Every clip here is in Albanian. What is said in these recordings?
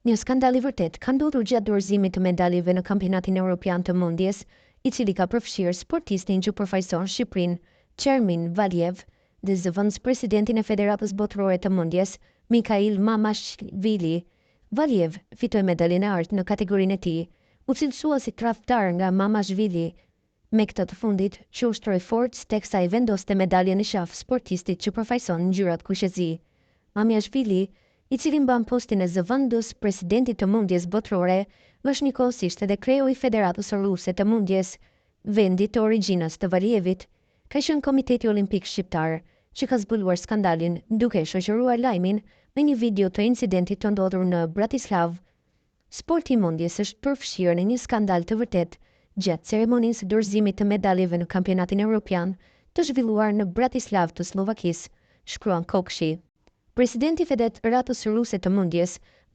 Një skandal i vërtetë ka ndodhur gjatë dorëzimit të medaljeve në Kampionatin Europian të Mundjes, i cili ka përfshirë sportistin që përfaqëson Shqipërinë, Chermin Valiev, dhe zëvendëspresidentin e Federatës Botërore të Mundjes, Mikhail Mamashvili. Valiev fitoi medaljen e artë në kategorinë e tij. U cilësua si tradhtar nga Mamashvili, me këtë të fundit që ushtroi forcë teksa i vendoste medaljen në qafë sportistit që përfaqëson ngjyrat kuqezi. Mamiashvili, i cili mban postin e zëvendës presidentit të mundjes botërore, është njëkohësisht edhe kreu i Federatës Ruse të Mundjes, vendit të origjinës të Valievit. Ka qenë Komiteti Olimpik Shqiptar që ka zbuluar skandalin, duke shoqëruar lajmin me një video të incidentit të ndodhur në Bratislavë. Sporti i mundjes është përfshirë në një skandal të vërtetë gjatë ceremonisë së dorëzimit të medaljeve në Kampionatin Europian të zhvilluar në Bratislavë të Sllovakisë, shkruan Kokshi. Presidenti i Federatës Ruse të Mundjes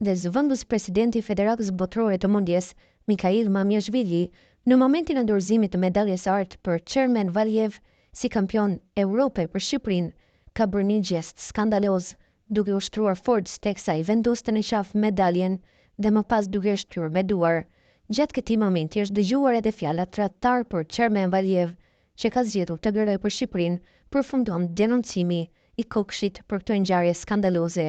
dhe zëvendës-presidenti i Federatës Botërore të Mundjes, Mikhail Mamiashvili, në momentin e dorëzimit të medaljes së artë për Chermen Valiev si kampion Europe për Shqipërinë, ka bërë një gjest skandaloz, duke ushtruar forcë teksa i vendoste në qafë medaljen dhe më pas duke e shtyrë me duar. Gjatë këtij momenti është dëgjuar edhe fjala tradhtar për Chermen Valiev, që ka zgjedhur të garojë për Shqipërinë, përfundon denoncimi i Kokshit për këtë ngjarje skandaloze.